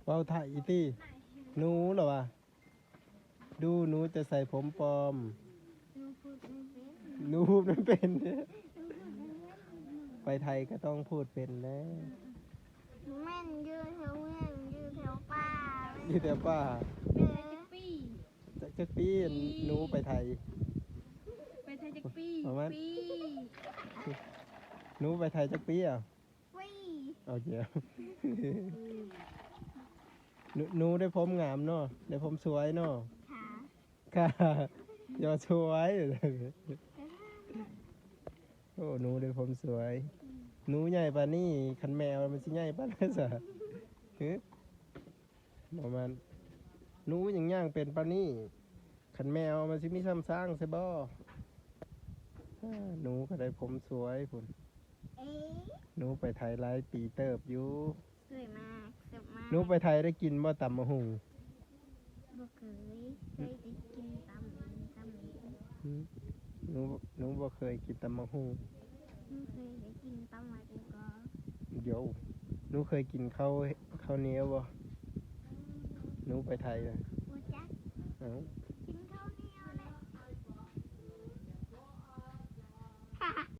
ເວົ້າໄທຕິ ໜູລະວ່າ ດູໜູຈະໃສ່ຜົມປອມ ໜູພູດບໍ່ເປັນ ໜູພູດບໍ່ເປັນ ໜູພູດບໍ່ເປັນ ໄປໄທກໍຕ້ອງພູດເປັນແລ້ວ ແມ່ນຢູ່ແຖວເມືອງ ຢູ່ແຖວປ່າ ຢູ່ແຖວປ່າ ເດີ ຈັກ ຈັກປີ ໜູໄປໄທ ໄປໄທຈັກປີ ປະມານ ປີ ໜູໄປໄທຈັກປີອ່ະ ປີ ໂອເຄ ໜູ ໜູໄດ້ຜົມງາມເນາະ ໄດ້ຜົມສວຍເນາະ ຂາ ຄ່າ ຢ່າວ່າສວຍ ໂອ້ ໜູໄດ້ຜົມສວຍ ໜູໃຫຍ່ປານນີ້ ຄັນແມວມັນຊິໃຫຍ່ປານໃດຊະ ຫຶ ປະມານ ໜູຍັງຍ່າງເປັນປານນີ້ ຄັນແມວມັນຊິມີຊ່ຳຊ້າງໃຊ່ບໍ່ ອາ ໜູກໍໄດ້ຜົມສວຍພຸ້ນ ເອ ໜູໄປໄທຫຼາຍປີເຕີບຢູ່ ສວຍມາກ ສວຍມາກ ໜູໄປໄທໄດ້ກິນບໍ່ຕຳໝາກຫຸ່ງ? ບໍ່ເຄີຍ ເຄີຍໄດ້ກິນຕຳ ຕຳ ຫື ໜູ ໜູບໍ່ເຄີຍກິນຕຳໝາກຫຸ່ງ? ໜູເຄີຍໄດ້ກິນຕຳໝາກຫຸ່ງກໍ ໂຢ ໜູເຄີຍກິນເຂົ້າ ເຂົ້າໜຽວບໍ່? ໜູໄປໄທນະ ບໍ່ຈັກ ເອົ້າ ກິນເຂົ້າໜຽວແຫຼະ.